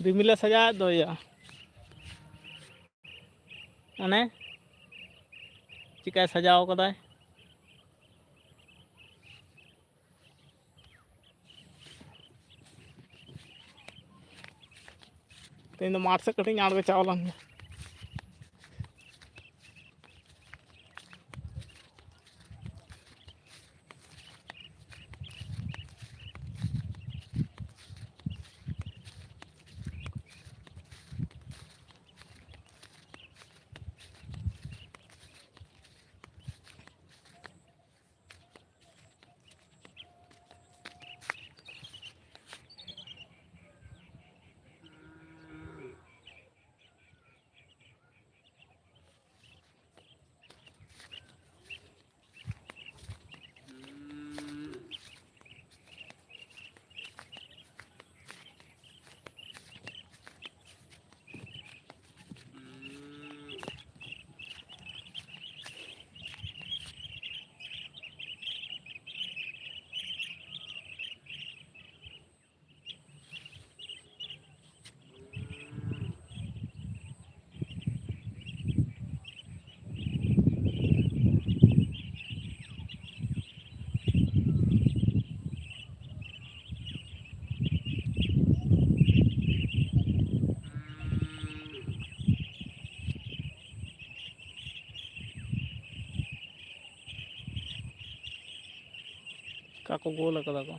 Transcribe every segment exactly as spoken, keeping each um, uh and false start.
ᱨᱤᱢᱤᱞᱮ ᱥᱟᱡᱟᱣᱮᱫ ᱫᱚ ᱭᱟ᱾ ᱚᱱᱮ ᱪᱤᱠᱟᱭ ᱥᱟᱡᱟᱣ ᱠᱟᱫᱟᱭ᱾ ᱛᱮᱦᱮᱧ ᱫᱚ ᱢᱟᱴᱷ ᱥᱮᱫ ᱠᱟᱹᱴᱤᱡ ᱤᱧ ᱟᱬᱜᱚ ᱪᱟᱣ ᱞᱮᱱ ᱜᱮ᱾ ᱚᱠᱟ ᱠᱚ ᱜᱳᱞ ᱟᱠᱟᱫᱟ ᱠᱚ᱾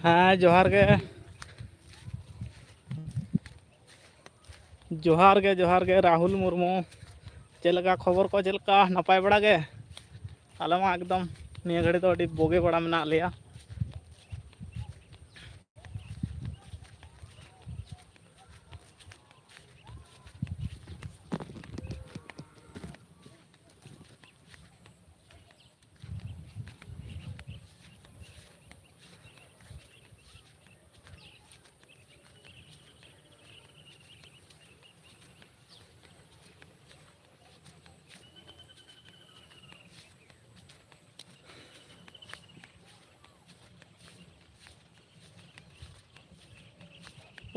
ᱦᱮᱸ, ᱡᱚᱦᱟᱨ ᱜᱮ᱾ ᱡᱚᱦᱟᱨ ᱜᱮ, ᱡᱚᱦᱟᱨ ᱜᱮ, ᱨᱟᱦᱩᱞ ᱢᱩᱨᱢᱩ᱾ ᱪᱮᱫ ᱞᱮᱠᱟ ᱠᱷᱚᱵᱚᱨ ᱠᱚ, ᱪᱮᱫ ᱞᱮᱠᱟ? ᱱᱟᱯᱟᱭ ᱵᱟᱲᱟ ᱜᱮ? ᱟᱞᱮ ᱢᱟ ᱮᱠᱫᱚᱢ ᱱᱤᱭᱟᱹ ᱜᱷᱟᱹᱲᱤ ᱫᱚ ᱟᱹᱰᱤ ᱵᱩᱜᱤ ᱵᱟᱲᱟ ᱢᱮᱱᱟᱜ ᱞᱮᱭᱟ᱾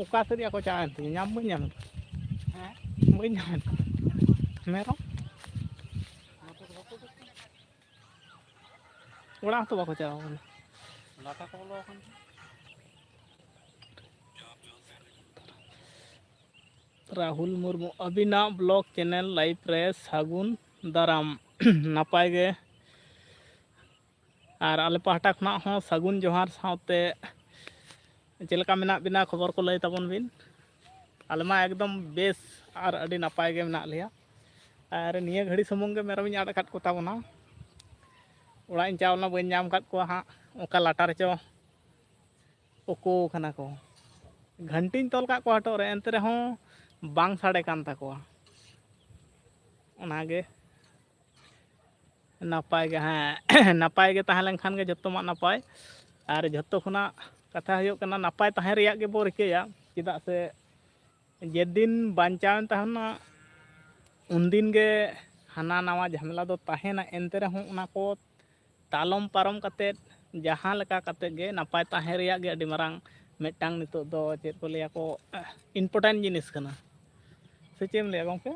ᱚᱠᱟ ᱥᱮᱫ ᱨᱮᱭᱟᱜ ᱠᱚ ᱪᱟᱞᱟᱣᱮᱱ ᱛᱤᱧᱟ? ᱧᱟᱢ ᱵᱟᱹᱧ ᱧᱟᱢᱮᱫ ᱠᱚᱣᱟ᱾ ᱦᱮᱸ? ᱵᱟᱹᱧ ᱧᱟᱢᱮᱫ ᱠᱚᱣᱟ᱾ ᱢᱮᱨᱚᱢ? ᱚᱲᱟᱜ ᱦᱚᱸᱛᱚ ᱵᱟᱠᱚ ᱪᱟᱞᱟᱣ ᱠᱟᱱᱟ᱾ ᱞᱟᱴᱟ ᱠᱚ ᱵᱚᱞᱚ ᱟᱠᱟᱱ ᱪᱚ᱾ ᱨᱟᱦᱩᱞ ᱢᱩᱨᱢᱩ, ᱟᱹᱵᱤᱱᱟᱜ ᱵᱞᱚᱜ ᱪᱮᱱᱮᱞ ᱞᱟᱭᱤᱵᱷ ᱨᱮ ᱥᱟᱹᱜᱩᱱ ᱫᱟᱨᱟᱢ᱾ ᱱᱟᱯᱟᱭ ᱜᱮ᱾ ᱟᱨ ᱟᱞᱮ ᱯᱟᱦᱴᱟ ᱠᱷᱚᱱᱟᱜ ᱦᱚᱸ ᱥᱟᱹᱜᱩᱱ ᱡᱚᱦᱟᱨ ᱥᱟᱶᱛᱮ ᱪᱮᱫ ᱞᱮᱠᱟ ᱢᱮᱱᱟᱜ ᱵᱤᱱᱟ, ᱠᱷᱚᱵᱚᱨ ᱠᱚ ᱞᱟᱹᱭ ᱛᱟᱵᱚᱱ ᱵᱤᱱ᱾ ᱟᱞᱮ ᱢᱟ ᱮᱠᱫᱚᱢ ᱵᱮᱥ ᱟᱨ ᱟᱹᱰᱤ ᱱᱟᱯᱟᱭ ᱜᱮ ᱢᱮᱱᱟᱜ ᱞᱮᱭᱟ᱾ ᱟᱨ ᱱᱤᱭᱟᱹ ᱜᱷᱟᱹᱲᱤ ᱥᱩᱢᱩᱝ ᱜᱮ ᱢᱮᱨᱚᱢᱤᱧ ᱟᱲᱟᱜ ᱟᱠᱟᱫ ᱠᱚ ᱛᱟᱵᱚᱱᱟ᱾ ᱚᱲᱟᱜ ᱤᱧ ᱪᱟᱣ ᱞᱮᱱᱟ, ᱵᱟᱹᱧ ᱧᱟᱢ ᱟᱠᱟᱫ ᱠᱚᱣᱟ ᱦᱟᱸᱜ, ᱚᱠᱟ ᱞᱟᱴᱟ ᱨᱮᱪᱚ ᱩᱠᱩ ᱠᱟᱱᱟ ᱠᱚ᱾ ᱜᱷᱟᱱᱴᱤᱧ ᱛᱚᱞ ᱠᱟᱜ ᱠᱚᱣᱟ ᱦᱚᱴᱚᱜ ᱨᱮ, ᱮᱱᱛᱮ ᱨᱮᱦᱚᱸ ᱵᱟᱝ ᱥᱟᱰᱮ ᱠᱟᱱ ᱛᱟᱠᱚᱣᱟ᱾ ᱚᱱᱟᱜᱮ ᱱᱟᱯᱟᱭ ᱜᱮ, ᱦᱮᱸ, ᱱᱟᱯᱟᱭ ᱜᱮ ᱛᱟᱦᱮᱸ ᱞᱮᱱᱠᱷᱟᱱ ᱜᱮ ᱡᱚᱛᱚᱢᱟᱜ ᱱᱟᱯᱟᱭ᱾ ᱟᱨ ᱡᱚᱛᱚ ᱠᱷᱚᱱᱟᱜ ᱠᱟᱛᱷᱟ ᱦᱩᱭᱩᱜ ᱠᱟᱱᱟ, ᱱᱟᱯᱟᱭ ᱛᱟᱦᱮᱸ ᱨᱮᱭᱟᱜ ᱜᱮᱵᱚ ᱨᱤᱠᱟᱹᱭᱟ, ᱪᱮᱫᱟᱜ ᱥᱮ ᱡᱮᱫᱤᱱ ᱵᱟᱧᱪᱟᱣᱮᱱ ᱛᱟᱦᱮᱱᱟ, ᱩᱱᱫᱤᱱ ᱜᱮ ᱦᱟᱱᱟ ᱱᱟᱣᱟ ᱡᱷᱟᱢᱮᱞᱟ ᱫᱚ ᱛᱟᱦᱮᱱᱟ᱾ ᱮᱱᱛᱮ ᱨᱮᱦᱚᱸ ᱚᱱᱟ ᱠᱚ ᱛᱟᱞᱚᱢ ᱯᱟᱨᱚᱢ ᱠᱟᱛᱮᱫ, ᱡᱟᱦᱟᱸ ᱞᱮᱠᱟ ᱠᱟᱛᱮᱫ ᱜᱮ ᱱᱟᱯᱟᱭ ᱛᱟᱦᱮᱸ ᱨᱮᱭᱟᱜ ᱜᱮ ᱟᱹᱰᱤ ᱢᱟᱨᱟᱝ ᱢᱤᱫᱴᱟᱝ ᱱᱤᱛᱚᱜ ᱫᱚ, ᱪᱮᱫ ᱠᱚ ᱞᱟᱹᱭᱟ ᱠᱚ, important ᱡᱤᱱᱤᱥ ᱠᱟᱱᱟ᱾ ᱥᱮ ᱪᱮᱫ ᱮᱢ ᱞᱟᱹᱭᱟ ᱜᱚᱢᱠᱮ?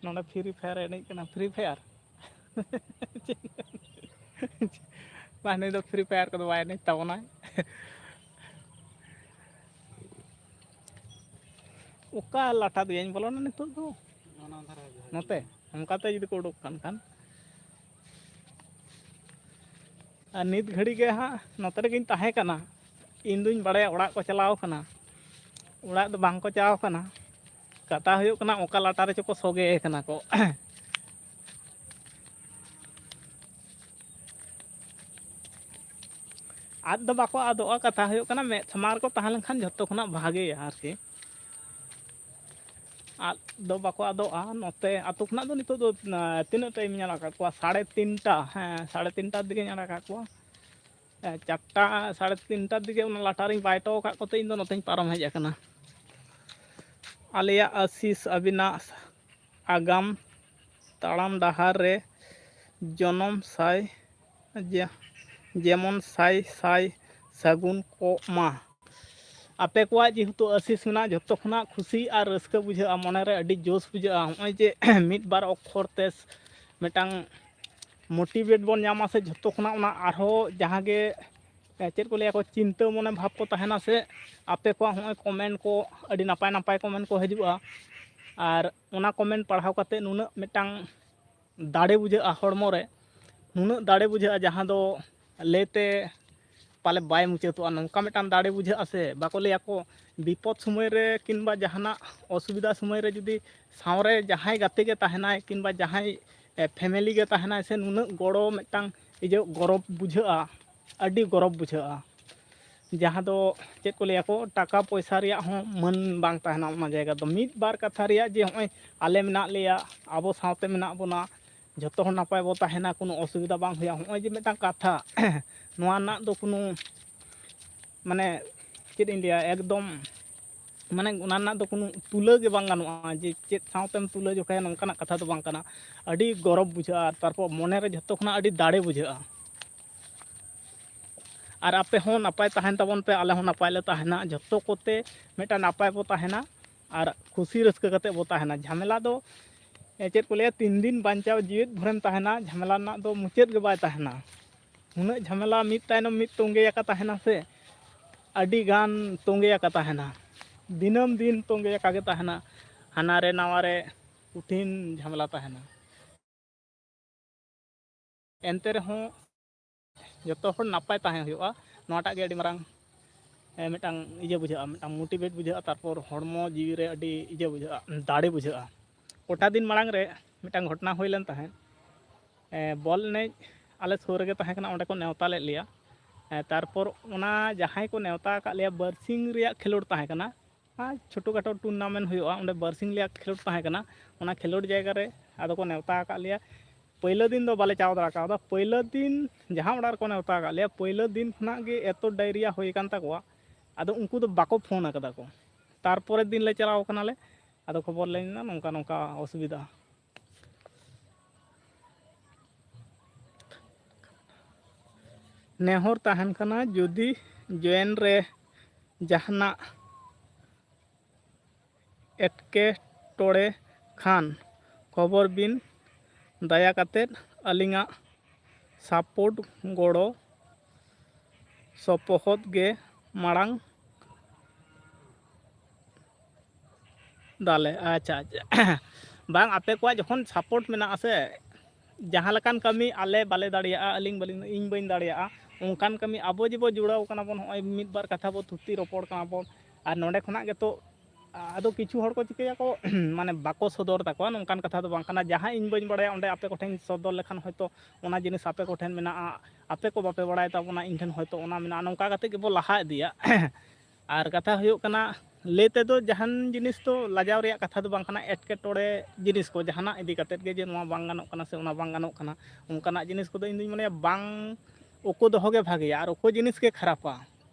ᱱᱚᱰᱮ Free Fire ᱮᱱᱮᱡ ᱠᱟᱱᱟ, Free Fire᱾ ᱵᱟᱝ, ᱱᱩᱭ ᱫᱚ Free Fire ᱠᱚᱫᱚ ᱵᱟᱭ ᱮᱱᱮᱡ ᱛᱟᱵᱚᱱᱟᱭ᱾ ᱚᱠᱟ ᱞᱟᱴᱟ ᱫᱚᱭᱟᱧ ᱵᱚᱞᱚᱱᱟ ᱱᱤᱛᱚᱜ ᱫᱚ? ᱚᱱᱟ ᱫᱷᱟᱨᱮ ᱜᱮ᱾ ᱱᱚᱛᱮ? ᱚᱱᱠᱟᱛᱮ ᱡᱩᱫᱤ ᱠᱚ ᱩᱰᱩᱠ ᱠᱟᱱ ᱠᱷᱟᱱ᱾ ᱟᱨ ᱱᱤᱛ ᱜᱷᱟᱹᱲᱤ ᱜᱮ ᱦᱟᱸᱜ ᱱᱚᱛᱮ ᱨᱮᱜᱮᱧ ᱛᱟᱦᱮᱸ ᱠᱟᱱᱟ᱾ ᱤᱧ ᱫᱩᱧ ᱵᱟᱲᱟᱭᱟ ᱚᱲᱟᱜ ᱠᱚ ᱪᱟᱞᱟᱣ ᱠᱟᱱᱟ, ᱚᱲᱟᱜ ᱫᱚ ᱵᱟᱝ ᱠᱚ ᱪᱟᱞᱟᱣ ᱠᱟᱱᱟ᱾ ᱠᱟᱛᱷᱟ ᱦᱩᱭᱩᱜ ᱠᱟᱱᱟ ᱚᱠᱟ ᱞᱟᱴᱟ ᱨᱮᱪᱚ ᱠᱚ ᱥᱚᱜᱮ ᱠᱟᱱᱟ ᱠᱚ᱾ ᱟᱫ ᱫᱚ ᱵᱟᱠᱚ ᱟᱫᱚᱜᱼᱟ, ᱠᱟᱛᱷᱟ ᱦᱩᱭᱩᱜ ᱠᱟᱱᱟ ᱢᱮᱫ ᱥᱟᱢᱟᱝ ᱨᱮᱠᱚ ᱛᱟᱦᱮᱸ ᱞᱮᱱᱠᱷᱟᱱ ᱡᱷᱚᱛᱚ ᱠᱷᱚᱱᱟᱜ ᱵᱷᱟᱜᱮᱭᱟ ᱟᱨᱠᱤ᱾ ᱟᱫ ᱫᱚ ᱵᱟᱠᱚ ᱟᱫᱚᱜᱼᱟ᱾ ᱱᱚᱛᱮ ᱟᱹᱛᱩ ᱠᱷᱚᱱᱟᱜ ᱫᱚ ᱱᱤᱛᱚᱜ ᱫᱚ, ᱟᱸ, ᱛᱤᱱᱟᱹᱜ ᱴᱟᱭᱤᱢ ᱤᱧ ᱟᱲᱟᱜ ᱠᱟᱜ ᱠᱚᱣᱟ? ᱥᱟᱲᱮ ᱛᱤᱱᱴᱟ, ᱦᱮᱸ, ᱥᱟᱲᱮ ᱛᱤᱱᱴᱟ ᱫᱤᱠᱮᱧ ᱟᱲᱟᱜ ᱠᱟᱜ ᱠᱚᱣᱟ᱾ ᱮ, ᱪᱟᱨᱴᱟ, ᱥᱟᱲᱮ ᱛᱤᱱᱴᱟ ᱫᱤᱠᱮ ᱚᱱᱟ ᱞᱟᱴᱟ ᱨᱤᱧ ᱵᱟᱭ ᱦᱚᱴᱚ ᱟᱠᱟᱫ ᱠᱚᱛᱮ ᱤᱧ ᱫᱚ ᱱᱚᱛᱮᱧ ᱯᱟᱨᱚᱢ ᱦᱮᱡ ᱟᱠᱟᱱᱟ᱾ ᱟᱞᱮᱭᱟᱜ ᱟᱥᱤᱥ ᱟᱹᱵᱤᱱᱟᱜ ᱟᱜᱟᱢ ᱛᱟᱲᱟᱢ ᱰᱟᱦᱟᱨ ᱨᱮ ᱡᱚᱱᱚᱢ ᱥᱟᱭ ᱡᱮ-, ᱡᱮᱢᱚᱱ ᱥᱟᱭ ᱥᱟᱭ ᱥᱟᱹᱜᱩᱱ ᱠᱚᱜ ᱢᱟ᱾ ᱟᱯᱮ ᱠᱚᱣᱟᱜ ᱡᱮᱦᱮᱛᱩ ᱟᱥᱤᱥ ᱢᱮᱱᱟᱜᱼᱟ, ᱡᱷᱚᱛᱚ ᱠᱷᱚᱱᱟᱜ ᱠᱷᱩᱥᱤ ᱟᱨ ᱨᱟᱹᱥᱠᱟᱹ ᱵᱩᱡᱷᱟᱹᱜᱼᱟ, ᱢᱚᱱᱮᱨᱮ ᱟᱹᱰᱤ ᱡᱳᱥ ᱵᱩᱡᱷᱟᱹᱜᱼᱟ᱾ ᱱᱚᱜᱼᱚᱭ ᱡᱮ ᱢᱤᱫ ᱵᱟᱨ ᱚᱠᱠᱷᱚᱨ ᱛᱮ ᱢᱤᱫᱴᱟᱝ ᱢᱳᱴᱤᱵᱷᱮᱴ ᱵᱚᱱ ᱧᱟᱢᱟ ᱥᱮ, ᱡᱷᱚᱛᱚ ᱠᱷᱚᱱᱟᱜ ᱚᱱᱟ ᱟᱨᱦᱚᱸ ᱡᱟᱦᱟᱸ ᱜᱮ, ᱮ, ᱪᱮᱫ ᱠᱚ ᱞᱟᱹᱭᱟ ᱠᱚ, ᱪᱤᱱᱛᱟᱹ ᱢᱚᱱᱮ ᱵᱷᱟᱵᱽ ᱠᱚ ᱛᱟᱦᱮᱱᱟ ᱥᱮ, ᱟᱯᱮ ᱠᱚᱣᱟᱜ ᱦᱚᱸᱜᱼᱚᱭ ᱠᱚᱢᱮᱱᱴ ᱠᱚ, ᱟᱹᱰᱤ ᱱᱟᱯᱟᱭ ᱱᱟᱯᱟᱭ ᱠᱚᱢᱮᱱᱴ ᱠᱚ ᱦᱤᱡᱩᱜᱼᱟ᱾ ᱟᱨ ᱚᱱᱟ ᱠᱚᱢᱮᱱᱴ ᱯᱟᱲᱦᱟᱣ ᱠᱟᱛᱮ ᱱᱩᱱᱟᱹᱜ ᱢᱤᱫᱴᱟᱝ ᱫᱟᱲᱮ ᱵᱩᱡᱷᱟᱹᱜᱼᱟ ᱦᱚᱲᱢᱚ ᱨᱮ, ᱱᱩᱱᱟᱹᱜ ᱫᱟᱲᱮ ᱵᱩᱡᱷᱟᱹᱜᱼᱟ ᱡᱟᱦᱟᱸ ᱫᱚ ᱞᱟᱹᱭᱛᱮ ᱯᱟᱞᱮ ᱵᱟᱭ ᱢᱩᱪᱟᱹᱫᱚᱜᱼᱟ᱾ ᱱᱚᱝᱠᱟ ᱢᱤᱫᱴᱟᱝ ᱫᱟᱲᱮ ᱵᱩᱡᱷᱟᱹᱜᱼᱟ ᱥᱮ, ᱵᱟᱠᱚ ᱞᱟᱹᱭᱟ ᱠᱚ ᱵᱤᱯᱚᱫ ᱥᱚᱢᱚᱭ ᱨᱮ ᱠᱤᱝᱵᱟ ᱡᱟᱦᱟᱱᱟᱜ ᱚᱥᱩᱵᱤᱫᱷᱟ ᱥᱚᱢᱚᱭ ᱨᱮ ᱡᱩᱫᱤ ᱥᱟᱶᱨᱮ ᱡᱟᱦᱟᱸᱭ ᱜᱟᱛᱮ ᱜᱮ ᱛᱟᱦᱮᱱᱟᱭ ᱠᱤᱝᱵᱟ ᱡᱟᱦᱟᱸᱭ, ᱮ, ᱯᱷᱮᱢᱮᱞᱤ ᱜᱮ ᱛᱟᱦᱮᱱᱟᱭ ᱥᱮ, ᱱᱩᱱᱟᱹᱜ ᱜᱚᱲᱚ ᱢᱤᱫᱴᱟᱝ ᱤᱭᱟᱹ ᱜᱚᱨᱚᱵᱽ ᱵᱩᱡᱷᱟᱹᱜᱼᱟ, ᱟᱹᱰᱤ ᱜᱚᱨᱚᱵᱽ ᱵᱩᱡᱷᱟᱹᱜᱼᱟ᱾ ᱡᱟᱦᱟᱸ ᱫᱚ ᱪᱮᱫ ᱠᱚ ᱞᱟᱹᱭᱟ ᱠᱚ, ᱴᱟᱠᱟ ᱯᱚᱭᱥᱟ ᱨᱮᱭᱟᱜ ᱦᱚᱸ ᱢᱟᱹᱱ ᱵᱟᱝ ᱛᱟᱦᱮᱱᱟ ᱚᱱᱟ ᱡᱟᱭᱜᱟ ᱫᱚ᱾ ᱢᱤᱫ ᱵᱟᱨ ᱠᱟᱛᱷᱟ ᱨᱮᱭᱟᱜ ᱡᱮ ᱦᱚᱸᱜᱼᱚᱭ ᱟᱞᱮ ᱢᱮᱱᱟᱜ ᱞᱮᱭᱟ, ᱟᱵᱚ ᱥᱟᱶᱛᱮ ᱢᱮᱱᱟᱜ ᱵᱚᱱᱟ, ᱡᱷᱚᱛᱚ ᱦᱚᱲ ᱱᱟᱯᱟᱭ ᱵᱚ ᱛᱟᱦᱮᱱᱟ, ᱠᱳᱱᱳ ᱚᱥᱩᱵᱤᱫᱷᱟ ᱵᱟᱝ ᱦᱩᱭᱩᱜᱼᱟ, ᱦᱚᱸᱜᱼᱚᱭ ᱡᱮ ᱢᱤᱫᱴᱟᱝ ᱠᱟᱛᱷᱟ, ᱱᱚᱣᱟ ᱨᱮᱱᱟᱜ ᱫᱚ ᱠᱳᱱᱳ, ᱢᱟᱱᱮ, ᱪᱮᱫ ᱤᱧ ᱞᱟᱹᱭᱟ, ᱮᱠᱫᱚᱢ, ᱢᱟᱱᱮ, ᱚᱱᱟ ᱨᱮᱱᱟᱜ ᱫᱚ ᱠᱳᱱᱳ ᱛᱩᱞᱟᱹ ᱜᱮ ᱵᱟᱝ ᱜᱟᱱᱚᱜᱼᱟ ᱡᱮ ᱪᱮᱫ ᱥᱟᱶᱛᱮᱢ ᱛᱩᱞᱟᱹ ᱡᱚᱠᱷᱟᱭᱟ, ᱱᱚᱝᱠᱟᱱᱟᱜ ᱠᱟᱛᱷᱟ ᱫᱚ ᱵᱟᱝ ᱠᱟᱱᱟ᱾ ᱟᱹᱰᱤ ᱜᱚᱨᱚᱵᱽ ᱵᱩᱡᱷᱟᱹᱜᱼᱟ, ᱟᱨ ᱛᱟᱨᱯᱚᱨ ᱢᱚᱱᱮᱨᱮ ᱡᱷᱚᱛᱚ ᱠᱷᱚᱱᱟᱜ ᱟᱹᱰᱤ ᱫᱟᱲᱮ ᱵᱩᱡᱷᱟᱹᱜᱼᱟ᱾ ᱟᱨ ᱟᱯᱮ ᱦᱚᱸ ᱱᱟᱯᱟᱭ ᱛᱟᱦᱮᱱ ᱛᱟᱵᱚᱱ ᱯᱮ, ᱟᱞᱮ ᱦᱚᱸ ᱱᱟᱯᱟᱭ ᱞᱮ ᱛᱟᱦᱮᱱᱟ, ᱡᱷᱚᱛᱚ ᱠᱚᱛᱮ ᱢᱤᱫᱴᱟᱝ ᱱᱟᱯᱟᱭ ᱵᱚ ᱛᱟᱦᱮᱱᱟ ᱟᱨ ᱠᱩᱥᱤ ᱨᱟᱹᱥᱠᱟᱹ ᱠᱟᱛᱮ ᱵᱚ ᱛᱟᱦᱮᱱᱟ᱾ ᱡᱷᱟᱢᱮᱞᱟ ᱫᱚ, ᱮ, ᱪᱮᱫ ᱠᱚ ᱞᱟᱹᱭᱟ, ᱛᱤᱱ ᱫᱤᱱ ᱵᱟᱧᱪᱟᱣ ᱡᱤᱣᱮᱫ ᱵᱷᱳᱨᱮᱢ ᱛᱟᱦᱮᱱᱟ, ᱡᱷᱟᱢᱮᱞᱟ ᱨᱮᱱᱟᱜ ᱫᱚ ᱢᱩᱪᱟᱹᱫ ᱜᱮ ᱵᱟᱭ ᱛᱟᱦᱮᱱᱟ᱾ ᱩᱱᱟᱹᱜ ᱡᱷᱟᱢᱮᱞᱟ ᱢᱤᱫ ᱛᱟᱭᱱᱚᱢ ᱢᱤᱫ ᱛᱚᱸᱜᱮ ᱟᱠᱟ ᱛᱟᱦᱮᱱᱟ ᱥᱮ, ᱟᱹᱰᱤ ᱜᱟᱱ ᱛᱚᱸᱜᱮ ᱟᱠᱟ ᱛᱟᱦᱮᱱᱟ, ᱫᱤᱱᱟᱹᱢ ᱫᱤᱱ ᱛᱚᱸᱜᱮ ᱟᱠᱟ ᱜᱮ ᱛᱟᱦᱮᱱᱟ᱾ ᱦᱟᱱᱟ ᱨᱮ ᱱᱟᱣᱟ ᱨᱮ ᱠᱚᱴᱷᱤᱱ ᱡᱷᱟᱢᱮᱞᱟ ᱛᱟᱦᱮᱱᱟ᱾ ᱮᱱᱛᱮ ᱨᱮᱦᱚᱸ ᱡᱚᱛᱚ ᱦᱚᱲ ᱱᱟᱯᱟᱭ ᱛᱟᱦᱮᱸ ᱦᱩᱭᱩᱜᱼᱟ᱾ ᱱᱚᱣᱟᱴᱟᱜ ᱜᱮ ᱟᱹᱰᱤ ᱢᱟᱨᱟᱝ ᱮ, ᱢᱤᱫᱴᱟᱝ ᱤᱭᱟᱹ ᱵᱩᱡᱷᱟᱹᱜᱼᱟ, ᱢᱤᱫᱴᱟᱝ ᱢᱳᱴᱤᱵᱷᱮᱴ ᱵᱩᱡᱷᱟᱹᱜᱼᱟ, ᱛᱟᱨᱯᱚᱨ ᱦᱚᱲᱢᱚ ᱡᱤᱣᱤ ᱨᱮ ᱟᱹᱰᱤ ᱤᱭᱟᱹ ᱵᱩᱡᱷᱟᱹᱜᱼᱟ, ᱫᱟᱲᱮ ᱵᱩᱡᱷᱟᱹᱜᱼᱟ᱾ ᱠᱚᱴᱟ ᱫᱤᱱ ᱢᱟᱲᱟᱝ ᱨᱮ ᱢᱤᱫᱴᱟᱝ ᱜᱷᱚᱴᱚᱱᱟ ᱦᱩᱭ ᱞᱮᱱ ᱛᱟᱦᱮᱸᱫ᱾ ᱮ, ᱵᱚᱞ ᱮᱱᱮᱡ ᱟᱞᱮ ᱥᱩᱨ ᱨᱮᱜᱮ ᱛᱟᱦᱮᱸ ᱠᱟᱱᱟ, ᱚᱸᱰᱮ ᱠᱚ ᱱᱮᱣᱛᱟ ᱞᱮᱫ ᱞᱮᱭᱟ᱾ ᱮ, ᱛᱟᱨᱯᱚᱨ ᱚᱱᱟ ᱡᱟᱦᱟᱸᱭ ᱠᱚ ᱱᱮᱣᱛᱟ ᱟᱠᱟᱫ ᱞᱮᱭᱟ, ᱵᱟᱨᱥᱤᱧ ᱨᱮᱭᱟᱜ ᱠᱷᱮᱞᱳᱰ ᱛᱟᱦᱮᱸ ᱠᱟᱱᱟ᱾ ᱟᱨ ᱪᱷᱳᱴᱳ ᱠᱷᱟᱴᱳ ᱴᱩᱨᱱᱟᱢᱮᱱᱴ ᱦᱩᱭᱩᱜᱼᱟ, ᱚᱸᱰᱮ ᱵᱟᱨᱥᱤᱧ ᱨᱮᱭᱟᱜ ᱠᱷᱮᱞᱳᱰ ᱛᱟᱦᱮᱸ ᱠᱟᱱᱟ᱾ ᱚᱱᱟ ᱠᱷᱮᱞᱳᱰ ᱡᱟᱭᱜᱟ ᱨᱮ ᱟᱫᱚ ᱠᱚ ᱱᱮᱣᱛᱟ ᱟᱠᱟᱫ ᱞᱮᱭᱟ᱾ ᱯᱳᱭᱞᱳ ᱫᱤᱱ ᱫᱚ ᱵᱟᱞᱮ ᱪᱟᱞᱟᱣ ᱫᱟᱲᱮ ᱠᱟᱣᱫᱟ᱾ ᱯᱳᱭᱞᱳ ᱫᱤᱱ ᱡᱟᱦᱟᱸ ᱚᱲᱟᱜ ᱨᱮᱠᱚ ᱱᱮᱣᱛᱟ ᱟᱠᱟᱫ ᱞᱮᱭᱟ, ᱯᱳᱭᱞᱳ ᱫᱤᱱ ᱠᱷᱚᱱᱟᱜ ᱜᱮ ᱮᱛᱚ ᱰᱟᱭᱨᱤᱭᱟ ᱦᱩᱭ ᱟᱠᱟᱱ ᱛᱟᱠᱚᱣᱟ, ᱟᱫᱚ ᱩᱱᱠᱩ ᱫᱚ ᱵᱟᱠᱚ ᱯᱷᱳᱱ ᱟᱠᱟᱫᱟ ᱠᱚ᱾ ᱛᱟᱨᱯᱚᱨᱮᱨ ᱫᱤᱱ ᱞᱮ ᱪᱟᱞᱟᱣ ᱠᱟᱱᱟᱞᱮ, ᱟᱫᱚ ᱠᱷᱚᱵᱚᱨ ᱞᱮ ᱧᱟᱢ ᱱᱚᱝᱠᱟ ᱱᱚᱝᱠᱟ ᱚᱥᱩᱵᱤᱫᱷᱟ᱾ ᱱᱮᱦᱚᱨ ᱛᱟᱦᱮᱱ ᱠᱟᱱᱟ, ᱡᱩᱫᱤ ᱡᱚᱭᱮᱱ ᱨᱮ ᱡᱟᱦᱟᱱᱟᱜ ᱮᱴᱠᱮᱴᱚᱬᱮ ᱠᱷᱟᱱ ᱠᱷᱚᱵᱚᱨ ᱵᱤᱱ᱾ ᱫᱟᱭᱟ ᱠᱟᱛᱮᱫ ᱟᱹᱞᱤᱧᱟᱜ ᱥᱟᱯᱳᱨᱴ ᱜᱚᱲᱚ ᱥᱚᱯᱚᱦᱚᱫ ᱜᱮ ᱢᱟᱲᱟᱝ ᱫᱟᱞᱮ᱾ ᱟᱪᱪᱷᱟ, ᱟᱪᱪᱷᱟ᱾ ᱵᱟᱝ, ᱟᱯᱮ ᱠᱚᱣᱟᱜ ᱡᱚᱠᱷᱚᱱ ᱥᱟᱯᱳᱨᱴ ᱢᱮᱱᱟᱜᱼᱟ ᱥᱮ, ᱡᱟᱦᱟᱸ ᱞᱮᱠᱟᱱ ᱠᱟᱹᱢᱤ ᱟᱞᱮ ᱵᱟᱞᱮ ᱫᱟᱲᱮᱭᱟᱜᱼᱟ, ᱟᱹᱞᱤᱧ ᱵᱟᱹᱞᱤᱧ, ᱤᱧ ᱵᱟᱹᱧ ᱫᱟᱲᱮᱭᱟᱜᱼᱟ, ᱚᱱᱠᱟᱱ ᱠᱟᱹᱢᱤ ᱟᱵᱚ ᱡᱮᱵᱚ ᱡᱩᱲᱟᱹᱣ ᱠᱟᱱᱟ ᱵᱚᱱ, ᱱᱚᱜᱼᱚᱭ ᱢᱤᱫ ᱵᱟᱨ ᱠᱟᱛᱷᱟ ᱵᱚ ᱛᱷᱩᱛᱤ ᱨᱚᱯᱚᱲ ᱠᱟᱱᱟ ᱵᱚᱱ, ᱟᱨ ᱱᱚᱸᱰᱮ ᱠᱷᱚᱱᱟᱜ ᱜᱮᱛᱚ ᱟᱫᱚ ᱠᱤᱪᱷᱩ ᱦᱚᱲ ᱠᱚ ᱪᱤᱠᱟᱹᱭᱟᱠᱚ, ᱢᱟᱱᱮ ᱵᱟᱠᱚ ᱥᱚᱫᱚᱨ ᱛᱟᱠᱚᱣᱟ, ᱱᱚᱝᱠᱟᱱ ᱠᱟᱛᱷᱟ ᱫᱚ ᱵᱟᱝ ᱠᱟᱱᱟ᱾ ᱡᱟᱦᱟᱸ ᱤᱧ ᱵᱟᱹᱧ ᱵᱟᱲᱟᱭᱟ, ᱚᱸᱰᱮ ᱟᱯᱮ ᱠᱚᱴᱷᱮᱱ ᱥᱚᱫᱚᱨ ᱞᱮᱠᱷᱟᱱ ᱦᱚᱭᱛᱳ ᱚᱱᱟ ᱡᱤᱱᱤᱥ ᱟᱯᱮ ᱠᱚᱴᱷᱮᱱ ᱢᱮᱱᱟᱜᱼᱟ, ᱟᱯᱮ ᱠᱚ ᱵᱟᱯᱮ ᱵᱟᱲᱟᱭ ᱛᱟᱵᱚᱱᱟ, ᱤᱧ ᱴᱷᱮᱱ ᱦᱚᱭᱛᱳ ᱚᱱᱟ ᱢᱮᱱᱟᱜᱼᱟ, ᱱᱚᱝᱠᱟ ᱠᱟᱛᱮ ᱜᱮᱵᱚ ᱞᱟᱦᱟ ᱤᱫᱤᱭᱟ᱾ ᱟᱨ ᱠᱟᱛᱷᱟ ᱦᱩᱭᱩᱜ ᱠᱟᱱᱟ, ᱞᱟᱹᱭ ᱛᱮᱫᱚ ᱡᱟᱦᱟᱱ ᱡᱤᱱᱤᱥ ᱫᱚ ᱞᱟᱡᱟᱣ ᱨᱮᱭᱟᱜ ᱠᱟᱛᱷᱟ ᱫᱚ ᱵᱟᱝ ᱠᱟᱱᱟ, ᱮᱴᱠᱮᱴᱚᱬᱮ ᱡᱤᱱᱤᱥ ᱠᱚ ᱡᱟᱦᱟᱱᱟᱜ ᱤᱫᱤ ᱠᱟᱛᱮᱫ ᱜᱮ, ᱡᱮ ᱱᱚᱣᱟ ᱵᱟᱝ ᱜᱟᱱᱚᱜ ᱠᱟᱱᱟ ᱥᱮ ᱚᱱᱟ ᱵᱟᱝ ᱜᱟᱱᱚᱜ ᱠᱟᱱᱟ, ᱚᱱᱠᱟᱱᱟᱜ ᱡᱤᱱᱤᱥ ᱠᱚᱫᱚ ᱤᱧ ᱫᱩᱧ ᱢᱚᱱᱮᱭᱟ ᱵᱟᱝ ᱩᱠᱩ ᱫᱚᱦᱚ ᱜᱮ ᱵᱷᱟᱜᱮᱭᱟ᱾ ᱟᱨ ᱩᱠᱩ ᱡᱤᱱᱤᱥ ᱜᱮ ᱠᱷᱟᱨᱟᱯᱟ᱾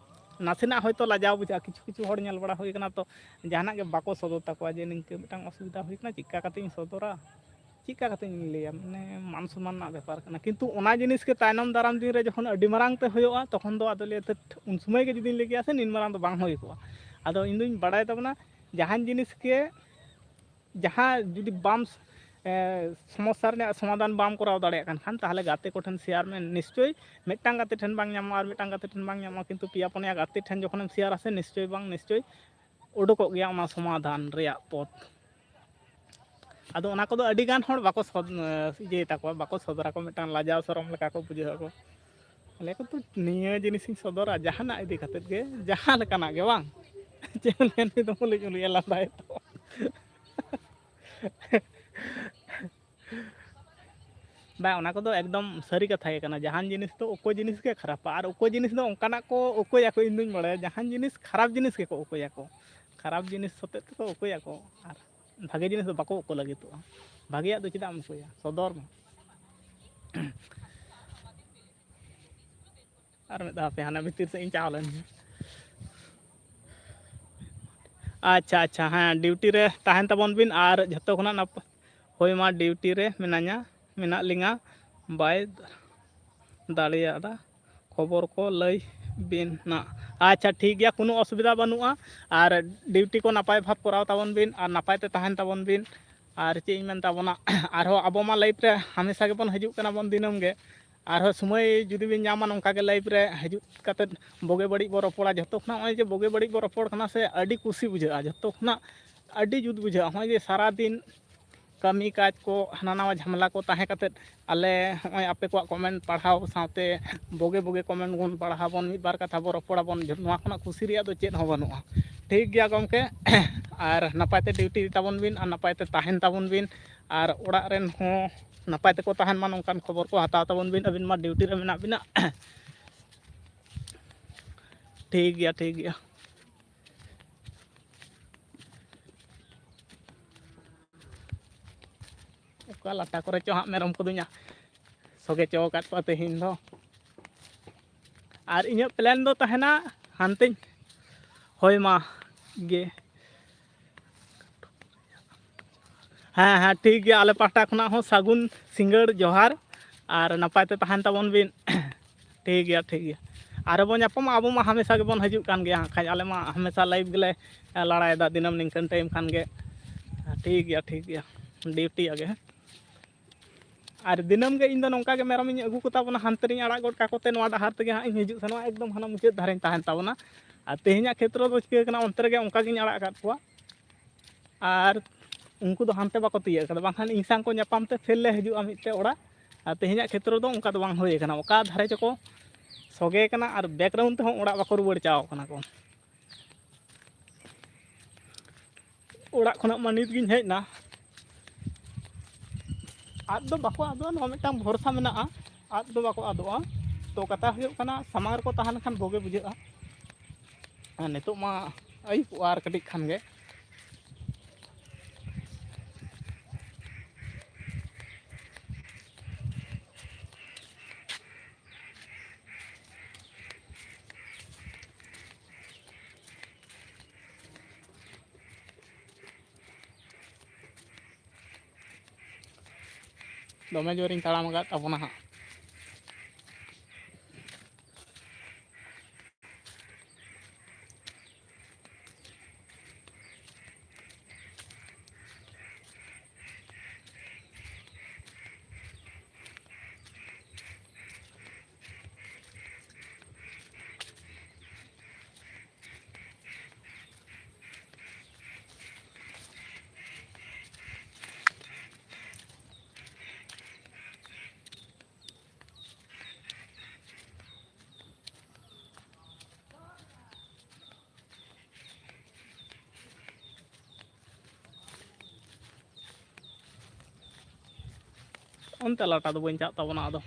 ᱱᱟᱥᱮᱱᱟᱜ ᱦᱚᱭᱛᱳ ᱞᱟᱡᱟᱣ ᱵᱩᱡᱷᱟᱹᱜᱼᱟ, ᱠᱤᱪᱷᱩ ᱠᱤᱪᱷᱩ ᱦᱚᱲ ᱧᱮᱞ ᱵᱟᱲᱟ ᱦᱩᱭ ᱠᱟᱱᱟ, ᱛᱚ ᱡᱟᱦᱟᱱᱟᱜ ᱜᱮ ᱵᱟᱠᱚ ᱥᱚᱫᱚᱨ ᱛᱟᱠᱚᱣᱟ, ᱡᱮ ᱱᱤᱝᱠᱟᱹ ᱢᱤᱫᱴᱟᱝ ᱚᱥᱩᱵᱤᱫᱷᱟ ᱦᱩᱭ ᱠᱟᱱᱟ, ᱪᱮᱫᱠᱟ ᱠᱟᱛᱮᱧ ᱥᱚᱫᱚᱨᱟ, ᱪᱮᱫᱠᱟ ᱠᱟᱛᱮᱧ ᱞᱟᱹᱭᱟ, ᱢᱟᱱᱮ ᱢᱟᱱ ᱥᱚᱱᱢᱟᱱ ᱨᱮᱱᱟᱜ ᱵᱮᱯᱟᱨ ᱠᱟᱱᱟ᱾ ᱠᱤᱱᱛᱩ ᱚᱱᱟ ᱡᱤᱱᱤᱥ ᱜᱮ ᱛᱟᱭᱱᱚᱢ ᱫᱟᱨᱟᱢ ᱫᱤᱱ ᱨᱮ ᱡᱚᱠᱷᱚᱱ ᱟᱹᱰᱤ ᱢᱟᱨᱟᱝ ᱛᱮ ᱦᱩᱭᱩᱜᱼᱟ, ᱛᱚᱠᱷᱚᱱ ᱫᱚ ᱟᱫᱚ ᱞᱟᱹᱭᱟ, "ᱫᱷᱟᱹᱴ, ᱩᱱ ᱥᱚᱢᱚᱭ ᱜᱮ ᱡᱩᱫᱤᱧ ᱞᱟᱹᱭ ᱠᱮᱭᱟ ᱥᱮ, ᱱᱤᱱ ᱢᱟᱨᱟᱝ ᱫᱚ ᱵᱟᱝ ᱦᱩᱭ ᱠᱚᱜᱼᱟ᱾" ᱟᱫᱚ ᱤᱧ ᱫᱩᱧ ᱵᱟᱲᱟᱭ ᱛᱟᱵᱚᱱᱟ, ᱡᱟᱦᱟᱸ ᱡᱩᱫᱤ ᱵᱟᱢ, ᱮ, ᱥᱚᱢᱚᱥᱥᱟ ᱨᱮᱱᱟᱜ ᱥᱚᱢᱟᱫᱷᱟᱱ ᱵᱟᱢ ᱠᱚᱨᱟᱣ ᱫᱟᱲᱮᱭᱟᱜ ᱠᱟᱱ ᱠᱷᱟᱱ, ᱛᱟᱦᱚᱞᱮ ᱜᱟᱛᱮ ᱠᱚᱴᱷᱮᱱ ᱥᱮᱭᱟᱨ ᱢᱮ᱾ ᱱᱤᱥᱪᱳᱭ ᱢᱤᱫᱴᱟᱝ ᱜᱟᱛᱮ ᱴᱷᱮᱱ ᱵᱟᱝ ᱧᱟᱢᱚᱜᱼᱟ, ᱟᱨ ᱢᱤᱫᱴᱟᱝ ᱜᱟᱛᱮ ᱴᱷᱮᱱ ᱵᱟᱝ ᱧᱟᱢᱚᱜᱼᱟ, ᱠᱤᱱᱛᱩ ᱯᱮᱭᱟ ᱯᱩᱱᱭᱟ ᱜᱟᱛᱮ ᱴᱷᱮᱱ ᱡᱚᱠᱷᱚᱱᱮᱢ ᱥᱮᱭᱟᱨᱟ ᱥᱮ, ᱱᱤᱥᱪᱳᱭ ᱵᱟᱝ ᱱᱤᱥᱪᱳᱭ ᱩᱰᱩᱠᱚᱜ ᱜᱮᱭᱟ ᱚᱱᱟ ᱥᱚᱢᱟᱫᱷᱟᱱ ᱨᱮᱭᱟᱜ ᱯᱚᱛᱷ᱾ ᱟᱫᱚ ᱚᱱᱟ ᱠᱚᱫᱚ ᱟᱹᱰᱤ ᱜᱟᱱ ᱦᱚᱲ ᱵᱟᱠᱚ ᱥᱚᱫ-, ᱤᱭᱟᱹᱭ ᱛᱟᱠᱚᱣᱟ, ᱵᱟᱠᱚ ᱥᱚᱫᱚᱨᱟᱠᱚ, ᱢᱤᱫᱴᱟᱝ ᱞᱟᱡᱟᱣ ᱥᱚᱨᱚᱢ ᱞᱮᱠᱟ ᱠᱚ ᱵᱩᱡᱷᱟᱹᱣ ᱟᱠᱚ᱾ ᱟᱞᱮ ᱠᱚᱫᱚ ᱱᱤᱭᱟᱹ ᱡᱤᱱᱤᱥᱤᱧ ᱥᱚᱫᱚᱨᱟ, ᱡᱟᱦᱟᱱᱟᱜ ᱤᱫᱤ ᱠᱟᱛᱮᱫ ᱜᱮ, ᱡᱟᱦᱟᱸ ᱞᱮᱠᱟᱱᱟᱜ ᱜᱮ ᱵᱟᱝ᱾ ᱪᱮᱫ ᱮᱢ ᱞᱟᱹᱭᱟ, ᱱᱩᱭ ᱫᱚ ᱢᱩᱞᱩᱡ ᱢᱩᱞᱩᱡ ᱮ ᱞᱟᱸᱫᱟᱭᱮᱫ ᱫᱚ᱾ ᱵᱟᱝ, ᱚᱱᱟ ᱠᱚᱫᱚ ᱮᱠᱫᱚᱢ ᱥᱟᱹᱨᱤ ᱠᱟᱛᱷᱟ ᱜᱮ ᱠᱟᱱᱟ᱾ ᱡᱟᱦᱟᱱ ᱡᱤᱱᱤᱥ ᱫᱚ ᱚᱠᱚᱭ ᱡᱤᱱᱤᱥ ᱜᱮ ᱠᱷᱟᱨᱟᱯᱟ, ᱟᱨ ᱚᱠᱚᱭ ᱡᱤᱱᱤᱥ ᱫᱚ ᱚᱱᱠᱟᱱᱟᱜ ᱠᱚ ᱚᱠᱚᱭᱟᱠᱚ, ᱤᱧ ᱫᱩᱧ ᱵᱟᱲᱟᱭᱟ, ᱡᱟᱦᱟᱱ ᱡᱤᱱᱤᱥ ᱠᱷᱟᱨᱟᱯ ᱡᱤᱱᱤᱥ ᱜᱮᱠᱚ ᱚᱠᱚᱭᱟᱠᱚ, ᱠᱷᱟᱨᱟᱯ ᱡᱤᱱᱤᱥ ᱦᱚᱛᱮᱫ ᱛᱮᱠᱚ ᱚᱠᱚᱭᱟᱠᱚ, ᱟᱨ ᱵᱷᱟᱜᱮ ᱡᱤᱱᱤᱥ ᱫᱚ ᱵᱟᱠᱚ ᱚᱠᱚᱭ ᱞᱟᱹᱜᱤᱫᱚᱜᱼᱟ᱾ ᱵᱷᱟᱜᱮᱭᱟᱜ ᱫᱚ ᱪᱮᱫᱟᱜ ᱮᱢ ᱚᱠᱚᱭᱟ, ᱥᱚᱫᱚᱨ ᱢᱮ᱾ ᱟᱨ ᱢᱤᱫ ᱫᱷᱟᱣ ᱦᱟᱯᱮ ᱦᱟᱱᱟ ᱵᱷᱤᱛᱤᱨ ᱥᱮᱫ ᱤᱧ ᱪᱟᱣ ᱞᱮᱱ ᱜᱮ᱾ ᱟᱪᱪᱷᱟ, ᱟᱪᱪᱷᱟ, ᱦᱮᱸ, ᱰᱤᱭᱩᱴᱤ ᱨᱮ ᱛᱟᱦᱮᱱ ᱛᱟᱵᱚᱱ ᱵᱤᱱ ᱟᱨ ᱡᱷᱚᱛᱚ ᱠᱷᱚᱱᱟᱜ ᱱᱟᱯ-, ᱦᱳᱭ ᱢᱟ, ᱰᱤᱭᱩᱴᱤ ᱨᱮ ᱢᱮᱱᱟᱧᱟ, ᱢᱮᱱᱟᱜ ᱞᱤᱧᱟ, ᱵᱟᱭ ᱫᱟᱲᱮᱭᱟᱫᱟ, ᱠᱷᱚᱵᱚᱨ ᱠᱚ ᱞᱟᱹᱭ ᱵᱤᱱ ᱱᱟ᱾ ᱟᱪᱪᱷᱟ, ᱴᱷᱤᱠ ᱜᱮᱭᱟ, ᱠᱳᱱᱳ ᱚᱥᱩᱵᱤᱫᱷᱟ ᱵᱟᱹᱱᱩᱜᱼᱟ᱾ ᱟᱨ ᱰᱤᱭᱩᱴᱤ ᱠᱚ ᱱᱟᱯᱟᱭ ᱵᱷᱟᱵᱽ ᱠᱚᱨᱟᱣ ᱛᱟᱵᱚᱱ ᱵᱤᱱ ᱟᱨ ᱱᱟᱯᱟᱭ ᱛᱮ ᱛᱟᱦᱮᱱ ᱛᱟᱵᱚᱱ ᱵᱤᱱ᱾ ᱟᱨ ᱪᱮᱫ ᱤᱧ ᱢᱮᱱ ᱛᱟᱵᱚᱱᱟ, ᱟᱨᱦᱚᱸ ᱟᱵᱚ ᱢᱟ ᱞᱟᱭᱤᱵᱷ ᱨᱮ ᱦᱟᱢᱮᱥᱟ ᱜᱮᱵᱚᱱ ᱦᱤᱡᱩᱜ ᱠᱟᱱᱟ ᱵᱚᱱ ᱫᱤᱱᱟᱹᱢ ᱜᱮ᱾ ᱟᱨᱦᱚᱸ ᱥᱚᱢᱚᱭ ᱡᱩᱫᱤ ᱵᱤᱱ ᱧᱟᱢᱟ, ᱱᱚᱝᱠᱟ ᱜᱮ ᱞᱟᱭᱤᱵᱷ ᱨᱮ ᱦᱤᱡᱩᱜ ᱠᱟᱛᱮᱫ ᱵᱩᱜᱤ ᱵᱟᱹᱲᱤᱡ ᱵᱚ ᱨᱚᱯᱚᱲᱟ᱾ ᱡᱷᱚᱛᱚ ᱠᱷᱚᱱᱟᱜ ᱱᱚᱜᱼᱚᱭ ᱡᱮ ᱵᱩᱜᱤ ᱵᱟᱹᱲᱤᱡ ᱵᱚ ᱨᱚᱯᱚᱲ ᱠᱟᱱᱟ ᱥᱮ, ᱟᱹᱰᱤ ᱠᱩᱥᱤ ᱵᱩᱡᱷᱟᱹᱜᱼᱟ᱾ ᱡᱷᱚᱛᱚ ᱠᱷᱚᱱᱟᱜ ᱟᱹᱰᱤ ᱡᱩᱛ ᱵᱩᱡᱷᱟᱹᱜᱼᱟ᱾ ᱱᱚᱜᱼᱚᱭ ᱡᱮ ᱥᱟᱨᱟᱫᱤᱱ ᱠᱟᱹᱢᱤ ᱠᱟᱡᱽ ᱠᱚ, ᱦᱟᱱᱟ ᱱᱟᱣᱟ ᱡᱷᱟᱢᱮᱞᱟ ᱠᱚ ᱛᱟᱦᱮᱸ ᱠᱟᱛᱮᱫ, ᱟᱞᱮ ᱦᱚᱸᱜᱼᱚᱭ ᱟᱯᱮ ᱠᱚᱣᱟᱜ ᱠᱚᱢᱮᱱᱴ ᱯᱟᱲᱦᱟᱣ ᱥᱟᱶᱛᱮ ᱵᱩᱜᱤ ᱵᱩᱜᱤ ᱠᱚᱢᱮᱱᱴ ᱵᱚᱱ ᱯᱟᱲᱦᱟᱣ ᱵᱚᱱ, ᱢᱤᱫ ᱵᱟᱨ ᱠᱟᱛᱷᱟ ᱵᱚᱱ ᱨᱚᱯᱚᱲᱟᱵᱚᱱ, ᱱᱚᱣᱟ ᱠᱷᱚᱱᱟᱜ ᱠᱩᱥᱤ ᱨᱮᱭᱟᱜ ᱫᱚ ᱪᱮᱫ ᱦᱚᱸ ᱵᱟᱹᱱᱩᱜᱼᱟ᱾ ᱴᱷᱤᱠ ᱜᱮᱭᱟ ᱜᱚᱢᱠᱮ, ᱟᱨ ᱱᱟᱯᱟᱭ ᱛᱮ ᱰᱤᱭᱩᱴᱤ ᱛᱟᱵᱚᱱ ᱵᱤᱱ ᱟᱨ ᱱᱟᱯᱟᱭ ᱛᱮ ᱛᱟᱦᱮᱱ ᱛᱟᱵᱚᱱ ᱵᱤᱱ, ᱟᱨ ᱚᱲᱟᱜ ᱨᱮᱱ ᱦᱚᱸ ᱱᱟᱯᱟᱭ ᱛᱮᱠᱚ ᱛᱟᱦᱮᱱ ᱢᱟ, ᱱᱚᱝᱠᱟᱱ ᱠᱷᱚᱵᱚᱨ ᱠᱚ ᱦᱟᱛᱟᱣ ᱛᱟᱵᱚᱱ ᱵᱤᱱ᱾ ᱟᱹᱵᱤᱱ ᱢᱟ ᱰᱤᱭᱩᱴᱤ ᱨᱮ ᱢᱮᱱᱟᱜ ᱵᱤᱱᱟ᱾ ᱴᱷᱤᱠ ᱜᱮᱭᱟ, ᱴᱷᱤᱠ ᱜᱮᱭᱟ᱾ ᱚᱠᱟ ᱞᱟᱴᱟ ᱠᱚᱨᱮ ᱪᱚ ᱦᱟᱸᱜ ᱢᱮᱨᱚᱢ ᱠᱚᱫᱚᱧ ᱥᱚᱜᱮ ᱪᱚ ᱟᱠᱟᱫ ᱠᱚᱣᱟ ᱛᱮᱦᱮᱧ ᱫᱚ᱾ ᱟᱨ ᱤᱧᱟᱹᱜ ᱯᱞᱮᱱ ᱫᱚ ᱛᱟᱦᱮᱱᱟ ᱦᱟᱱᱛᱮᱧ, ᱦᱳᱭ ᱢᱟ ᱜᱮ᱾ ᱦᱮᱸ, ᱦᱮᱸ, ᱴᱷᱤᱠ ᱜᱮᱭᱟ, ᱟᱞᱮ ᱯᱟᱦᱴᱟ ᱠᱷᱚᱱᱟᱜ ᱦᱚᱸ ᱥᱟᱹᱜᱩᱱ ᱥᱤᱸᱜᱟᱹᱲ ᱡᱚᱦᱟᱨ, ᱟᱨ ᱱᱟᱯᱟᱭ ᱛᱮ ᱛᱟᱦᱮᱱ ᱛᱟᱵᱚᱱ ᱵᱤᱱ᱾ ᱴᱷᱤᱠ ᱜᱮᱭᱟ, ᱴᱷᱤᱠ ᱜᱮᱭᱟ, ᱟᱨᱚ ᱵᱚᱱ ᱧᱟᱯᱟᱢᱟ᱾ ᱟᱵᱚ ᱢᱟ ᱦᱟᱢᱮᱥᱟ ᱜᱮᱵᱚᱱ ᱦᱤᱡᱩᱜ ᱠᱟᱱ ᱜᱮᱭᱟ ᱦᱟᱸᱜ ᱠᱷᱟᱡ, ᱟᱞᱮ ᱢᱟ ᱦᱟᱢᱮᱥᱟ ᱞᱟᱭᱤᱵᱷ ᱜᱮᱞᱮ ᱞᱟᱲᱟᱭᱮᱫᱟ ᱫᱤᱱᱟᱹᱢ ᱱᱤᱝᱠᱟᱹᱱ ᱴᱟᱭᱤᱢ ᱠᱷᱟᱱ ᱜᱮ᱾ ᱴᱷᱤᱠ ᱜᱮᱭᱟ, ᱴᱷᱤᱠ ᱜᱮᱭᱟ, ᱰᱤᱭᱩᱴᱤ ᱟᱜᱮ ᱦᱮᱸ᱾ ᱟᱨ ᱫᱤᱱᱟᱹᱢ ᱜᱮ ᱤᱧ ᱫᱚ ᱱᱚᱝᱠᱟ ᱜᱮ ᱢᱮᱨᱚᱢᱤᱧ ᱟᱹᱜᱩ ᱠᱚᱛᱟ ᱵᱚᱱᱟ, ᱦᱟᱱᱛᱮ ᱨᱤᱧ ᱟᱲᱟᱜ ᱜᱚᱫ ᱠᱟᱠᱚ ᱛᱮ ᱱᱚᱣᱟ ᱰᱟᱦᱟᱨ ᱛᱮᱜᱮ ᱦᱟᱸᱜ ᱤᱧ ᱦᱤᱡᱩᱜ ᱥᱮᱱᱚᱜᱼᱟ, ᱮᱠᱫᱚᱢ ᱦᱟᱱᱟ ᱢᱩᱪᱟᱹᱫ ᱫᱷᱟᱨᱮᱧ ᱛᱟᱦᱮᱱ ᱛᱟᱵᱚᱱᱟ᱾ ᱟᱨ ᱛᱮᱦᱮᱧᱟᱜ ᱠᱷᱮᱛᱨᱚ ᱫᱚ ᱪᱤᱠᱟᱹ ᱠᱟᱱᱟ, ᱚᱱᱛᱮ ᱨᱮᱜᱮ ᱚᱱᱠᱟ ᱜᱤᱧ ᱟᱲᱟᱜ ᱟᱠᱟᱫ ᱠᱚᱣᱟ᱾ ᱟᱨ ᱩᱱᱠᱩ ᱫᱚ ᱦᱟᱱᱛᱮ ᱵᱟᱠᱚ ᱛᱤᱭᱟᱹᱜ ᱠᱟᱫᱟ, ᱵᱟᱝᱠᱷᱟᱱ ᱤᱧ ᱥᱟᱝ ᱠᱚ ᱧᱟᱯᱟᱢ ᱛᱮ ᱯᱷᱮᱨ ᱞᱮ ᱦᱤᱡᱩᱜᱼᱟ ᱢᱤᱫᱴᱮᱡ ᱚᱲᱟᱜ᱾ ᱟᱨ ᱛᱮᱦᱮᱧᱟᱜ ᱠᱷᱮᱛᱨᱚ ᱫᱚ ᱚᱱᱠᱟ ᱫᱚ ᱵᱟᱝ ᱦᱩᱭ ᱠᱟᱱᱟ, ᱚᱠᱟ ᱫᱷᱟᱨᱮ ᱪᱚᱠᱚ ᱥᱚᱜᱮ ᱠᱟᱱᱟ ᱟᱨ background ᱛᱮᱦᱚᱸ ᱚᱲᱟᱜ ᱵᱟᱠᱚ ᱨᱩᱣᱟᱹᱲ ᱪᱟᱣ ᱠᱟᱱᱟ ᱠᱚ᱾ ᱚᱲᱟᱜ ᱠᱷᱚᱱᱟᱜ ᱢᱟ ᱱᱤᱛ ᱜᱤᱧ ᱦᱮᱡ ᱮᱱᱟ, ᱟᱫ ᱫᱚ ᱵᱟᱠᱚ ᱟᱫᱚᱜᱼᱟ, ᱱᱚᱣᱟ ᱢᱤᱫᱴᱟᱝ ᱵᱷᱚᱨᱥᱟ ᱢᱮᱱᱟᱜᱼᱟ, ᱟᱫ ᱫᱚ ᱵᱟᱠᱚ ᱟᱫᱚᱜᱼᱟ᱾ ᱛᱚ, ᱠᱟᱛᱷᱟ ᱦᱩᱭᱩᱜ ᱠᱟᱱᱟ, ᱥᱟᱢᱟᱝ ᱨᱮᱠᱚ ᱛᱟᱦᱮᱸ ᱞᱮᱱᱠᱷᱟᱱ ᱵᱷᱟᱜᱮ ᱵᱩᱡᱷᱟᱹᱜᱼᱟ᱾ ᱟᱨ ᱱᱤᱛᱚᱜ ᱢᱟ ᱟᱹᱭᱩᱵᱚᱜᱼᱟ ᱟᱨ ᱠᱟᱹᱴᱤᱡ ᱠᱷᱟᱱ ᱜᱮ᱾ ᱫᱚᱢᱮ ᱡᱳᱨᱤᱧ ᱛᱟᱲᱟᱢ ᱟᱠᱟᱫ ᱛᱟᱵᱚᱱᱟ ᱦᱟᱸᱜ᱾ ᱚᱱᱛᱮ ᱞᱟᱴᱟ ᱫᱚ ᱵᱟᱹᱧ ᱪᱟᱜ ᱛᱟᱵᱚᱱᱟ ᱟᱫᱚ,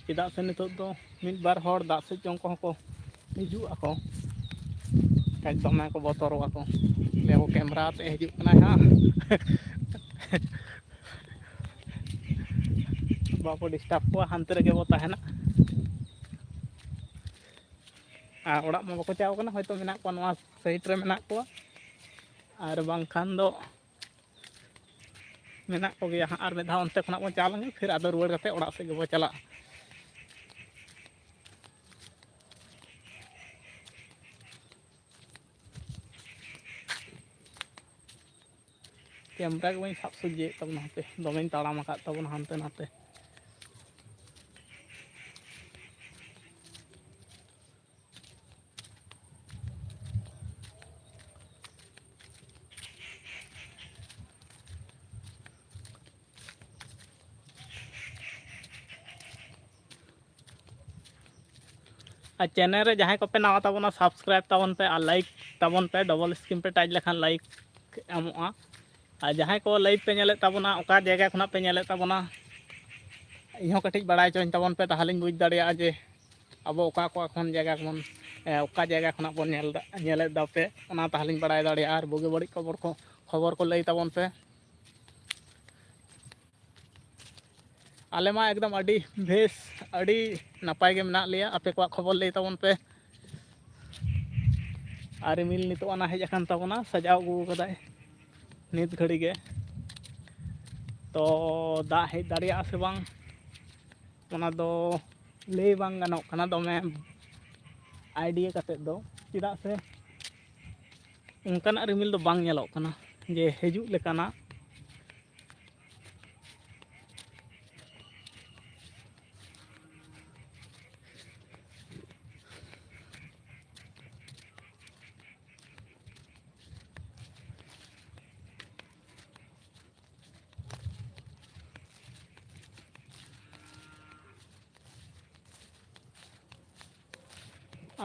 ᱪᱮᱫᱟᱜ ᱥᱮ ᱱᱤᱛᱚᱜ ᱫᱚ ᱢᱤᱫ ᱵᱟᱨ ᱦᱚᱲ ᱫᱟᱜ ᱥᱮᱫ ᱡᱚᱝ ᱠᱚᱦᱚᱸ ᱠᱚ ᱦᱤᱡᱩᱜ ᱟᱠᱚ, ᱠᱟᱡ ᱫᱚᱢᱮ ᱠᱚ ᱵᱚᱛᱚᱨᱚᱜᱼᱟ ᱠᱚ, ᱞᱟᱹᱭᱟ ᱠᱚ, "ᱠᱮᱢᱨᱟ ᱟᱛᱮ ᱦᱤᱡᱩᱜ ᱠᱟᱱᱟᱭ ᱦᱟᱸᱜ, ᱵᱟᱵᱚ ᱰᱤᱥᱴᱟᱵᱽ ᱠᱚᱣᱟ, ᱦᱟᱱᱛᱮ ᱨᱮᱜᱮ ᱵᱚ ᱛᱟᱦᱮᱱᱟ᱾" ᱟᱨ ᱚᱲᱟᱜ ᱢᱟ ᱵᱟᱠᱚ ᱪᱟᱣ ᱠᱟᱱᱟ, ᱦᱚᱭᱛᱳ ᱢᱮᱱᱟᱜ ᱠᱚᱣᱟ, ᱱᱚᱣᱟ ᱥᱟᱭᱤᱰ ᱨᱮ ᱢᱮᱱᱟᱜ ᱠᱚᱣᱟ, ᱟᱨ ᱵᱟᱝᱠᱷᱟᱱ ᱫᱚ ᱢᱮᱱᱟᱜ ᱠᱚᱜᱮᱭᱟ ᱦᱟᱸᱜ᱾ ᱟᱨ ᱢᱤᱫ ᱫᱷᱟᱣ ᱚᱱᱛᱮ ᱠᱷᱚᱱᱟᱜ ᱵᱚᱱ ᱪᱟᱣ ᱞᱮᱱᱜᱮ, ᱯᱷᱤᱨ ᱟᱫᱚ ᱨᱩᱣᱟᱹᱲ ᱠᱟᱛᱮ ᱚᱲᱟᱜ ᱥᱮᱫ ᱜᱮᱵᱚ ᱪᱟᱞᱟᱜᱼᱟ᱾ ᱠᱮᱢᱨᱟ ᱜᱮ ᱵᱟᱹᱧ ᱥᱟᱵ ᱥᱚᱡᱷᱮᱭᱮᱫ ᱛᱟᱵᱚᱱᱟ, ᱦᱟᱯᱮ, ᱫᱚᱢᱮᱧ ᱛᱟᱲᱟᱢ ᱟᱠᱟᱫ ᱛᱟᱵᱚᱱᱟ ᱦᱟᱱᱛᱮ ᱱᱟᱛᱮ᱾ ᱟᱨ ᱪᱮᱱᱮᱞ ᱨᱮ ᱡᱟᱦᱟᱸᱭ ᱠᱚᱯᱮ ᱱᱟᱣᱟ ᱛᱟᱵᱚᱱᱟ, ᱥᱟᱵᱥᱠᱨᱟᱭᱤᱵᱽ ᱛᱟᱵᱚᱱ ᱯᱮ ᱟᱨ ᱞᱟᱭᱤᱠ ᱛᱟᱵᱚᱱ ᱯᱮ, ᱰᱚᱵᱚᱞ ᱥᱠᱨᱤᱱ ᱯᱮ ᱴᱟᱪ ᱞᱮᱠᱷᱟᱱ ᱞᱟᱭᱤᱠ ᱮᱢᱚᱜᱼᱟ᱾ ᱟᱨ ᱡᱟᱦᱟᱸᱭ ᱠᱚ ᱞᱟᱭᱤᱵᱷ ᱯᱮ ᱧᱮᱞᱮᱫ ᱛᱟᱵᱚᱱᱟ, ᱚᱠᱟ ᱡᱟᱭᱜᱟ ᱠᱷᱚᱱᱟᱜ ᱯᱮ ᱧᱮᱞᱮᱫ ᱛᱟᱵᱚᱱᱟ, ᱤᱧᱦᱚᱸ ᱠᱟᱹᱴᱤᱡ ᱵᱟᱲᱟᱭ ᱦᱚᱪᱚᱧ ᱛᱟᱵᱚᱱ ᱯᱮ, ᱛᱟᱦᱚᱞᱮᱧ ᱵᱩᱡᱽ ᱫᱟᱲᱮᱭᱟᱜᱼᱟ ᱡᱮ ᱟᱵᱚ ᱚᱠᱟ ᱚᱠᱟ ᱠᱷᱚᱱ ᱡᱟᱭᱜᱟ ᱠᱷᱚᱱ, ᱮ, ᱚᱠᱟ ᱡᱟᱭᱜᱟ ᱠᱷᱚᱱᱟᱜ ᱵᱚᱱ ᱧᱮᱞ ᱫᱟ-, ᱧᱮᱞᱮᱫ ᱫᱟ ᱯᱮ, ᱚᱱᱟ ᱛᱟᱦᱚᱞᱮᱧ ᱵᱟᱲᱟᱭ ᱫᱟᱲᱮᱭᱟᱜᱼᱟ᱾ ᱟᱨ ᱵᱩᱜᱤ ᱵᱟᱹᱲᱤᱡ ᱠᱷᱚᱵᱚᱨ ᱠᱚ, ᱠᱷᱚᱵᱚᱨ ᱠᱚ ᱞᱟᱹᱭ ᱛᱟᱵᱚᱱ ᱯᱮ᱾ ᱟᱞᱮ ᱢᱟ ᱮᱠᱫᱚᱢ ᱟᱹᱰᱤ ᱵᱮᱥ, ᱟᱹᱰᱤ ᱱᱟᱯᱟᱭ ᱜᱮ ᱢᱮᱱᱟᱜ ᱞᱮᱭᱟ᱾ ᱟᱯᱮ ᱠᱚᱣᱟᱜ ᱠᱷᱚᱵᱚᱨ ᱞᱟᱹᱭ ᱛᱟᱵᱚᱱ ᱯᱮ᱾ ᱟᱨ ᱨᱤᱢᱤᱞ ᱱᱤᱛᱚᱜ ᱟᱱᱟ ᱦᱮᱡ ᱟᱠᱟᱱ ᱛᱟᱵᱚᱱᱟ, ᱥᱟᱡᱟᱣ ᱟᱹᱜᱩ ᱠᱟᱫᱟᱭ ᱱᱤᱛ ᱜᱷᱟᱹᱲᱤ ᱜᱮ᱾ ᱛᱚ ᱫᱟᱜ ᱦᱮᱡ ᱫᱟᱲᱮᱭᱟᱜᱼᱟ ᱥᱮ ᱵᱟᱝ, ᱚᱱᱟ ᱫᱚ ᱞᱟᱹᱭ ᱵᱟᱝ ᱜᱟᱱᱚᱜ ᱠᱟᱱᱟ ᱫᱚᱢᱮ ᱟᱭᱰᱤᱭᱟ ᱠᱟᱛᱮᱫ ᱫᱚ, ᱪᱮᱫᱟᱜ ᱥᱮ ᱚᱱᱠᱟᱱᱟᱜ ᱨᱤᱢᱤᱞ ᱫᱚ ᱵᱟᱝ ᱧᱮᱞᱚᱜ ᱠᱟᱱᱟ ᱡᱮ ᱦᱤᱡᱩᱜ ᱞᱮᱠᱟᱱᱟᱜ᱾